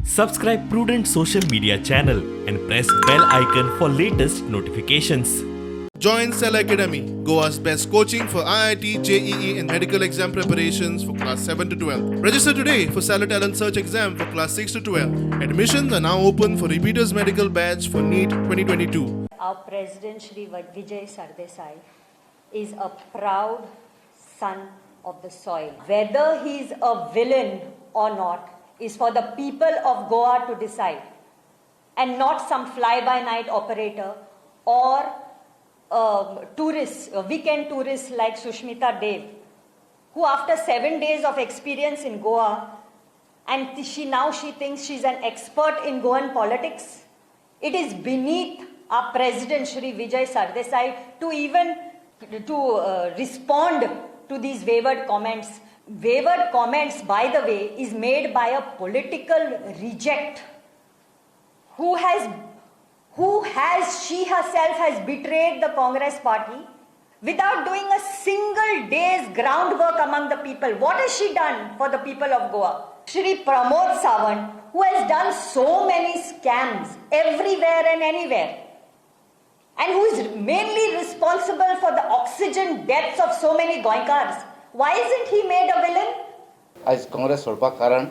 Subscribe Prudent Social Media channel and press bell icon for latest notifications. Join Cell Academy, Goa's best coaching for IIT, JEE, and medical exam preparations for class 7 to 12. Register today for Stellar Talent Search exam for class 6 to 12. Admissions are now open for repeaters medical batch for NEET 2022. Our President Shri Vijay Sardesai is a proud son of the soil. Whether he is a villain or not is for the people of Goa to decide, and not some fly by night operator or tourists, weekend tourists like Sushmita Dev, who after 7 days of experience in Goa, and she now she thinks she's an expert in Goan politics. It is beneath our President Shri Vijay Sardesai to even to respond to these wayward comments. Wayward comments, by the way, is made by a political reject who has she herself has betrayed the Congress party without doing a single day's groundwork among the people. What has she done for the people of Goa? Shri Pramod Sawant, who has done so many scams everywhere and anywhere, and who is mainly responsible for the oxygen deaths of so many Goinkars. Why isn't he made a villain? आयज काँग्रेस सोडपाक कारण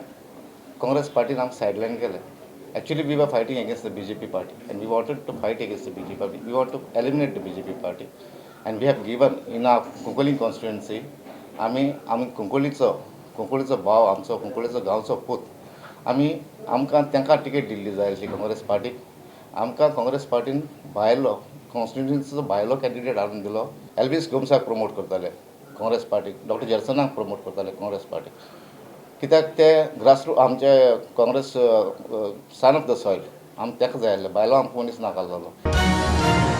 काँग्रेस पार्टीन आमकां सायडलायन केलें. Actually, we were fighting against the BJP party and we wanted to fight against the BJP party. We want to eliminate the BJP party and we have given in our Cuncolim constituency. आमी आमी कुंकळीचो कुंकळीचो भाव, आमचो कुंकळीचो गांवचो पूत, आमी आमकां तांकां ticket दिल्ली जाय आसली काँग्रेस पार्टीक. आमकां काँग्रेस पार्टीन भायलो कॉन्स्टिट्युन्सीचो भायलो कॅन्डिडेट हाडून दिलो. एल्वीस गोमसाक प्रमोट करताले काँग्रेस पार्टीक, डॉक्टर जर्सनाक प्रमोट करताले काँग्रेस पार्टीक, कित्याक ते ग्रासरूट आमचे Congress son of the soil. आम ताका जाय आसलें, भायलो आमकां मनीस नाका जालो.